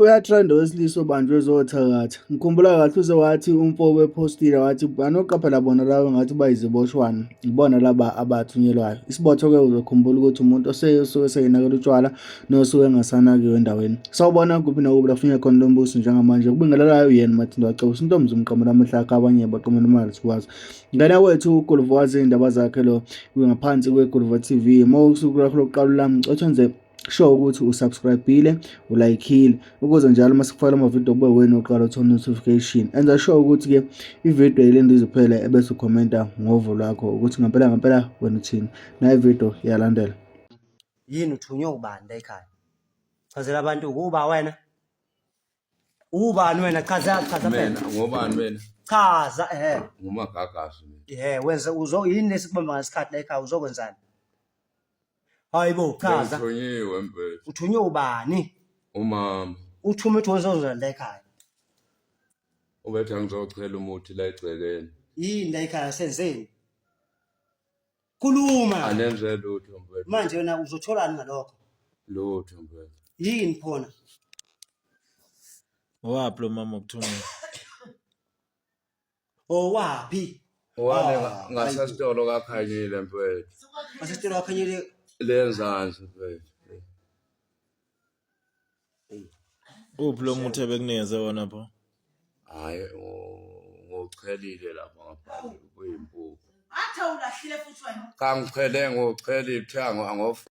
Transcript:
Uyatrenda owesilisa obanjwe ezothakatha. Ngikhumbula kahle uze wathi umfowethu ephostile wathi banoqaphela bona laba ngathi bayiziboshwana. Ibona laba abathunyelwayo. Isibotho-ke uzokhumbula ukuthi umuntu osuke eseyinakela utshwala nosuke engasanakiwe endaweni. Sawubona kuphi nakuphi la kufuneka khona lo mbuso njengamanje. Kubingelelayo yena Mathindo Wacebisa intombi zomqamela amehlo akhe abanye baqamela imali sikwazi. Ngena kwethu uGuluva wazi iy'ndaba zakhe lo ngaphansi kweGuluva TV. Uma usuku lwakho lokuqala lami ngicela wenze sure ukuthi usubscribe-ile ulaykhile ukuze njalo uma sikufakela amavidiyo kube wena oqala uthola notification. Enza sure ukuthi-ke ividiyo ilinde iziphele ebese ukhomenta ngovo lwakho ukuthi ngempela ngempela wena uthini. Nayo ividiyo iyalandela. Yini uthunywe ubani la ekhaya? Chazela abantu ukuba wena. Ubani wena? Chaza chaza phela. Mina ngobani mina? Chaza eh. Ngumagagasi mina. Eh wenza uzo yini lesikubamba ngesikhathi la ekhaya uzokwenzani? Hayibo chaza. Ngithunyiwe mfethu. Uthunywe ubani? Umama Uthume uthi wenzozani la ekhaya? ubethi angizochela umuthi la egcekeni. Yini la ekhaya senzeni? Khuluma. Anenze lutho mfethu. Manje wena uzotholani ngalokho? Lutho mfethu. Yini khona? Owaphi lo mama okuthumile? Owaphi? Owale Ah, ngasesitolo kaKhanyile mfethu. Ngasesitolo kaKhanyile. Lenzansi mfethu. Uphi lo muthi ebekunikeze wona pho? Hhayi ngiwuchelile lapha ngaphandle kuyimpuphu. Athi awulahlile futhi wena. Cha ngichele ngiwuchelile kuthiwa angof.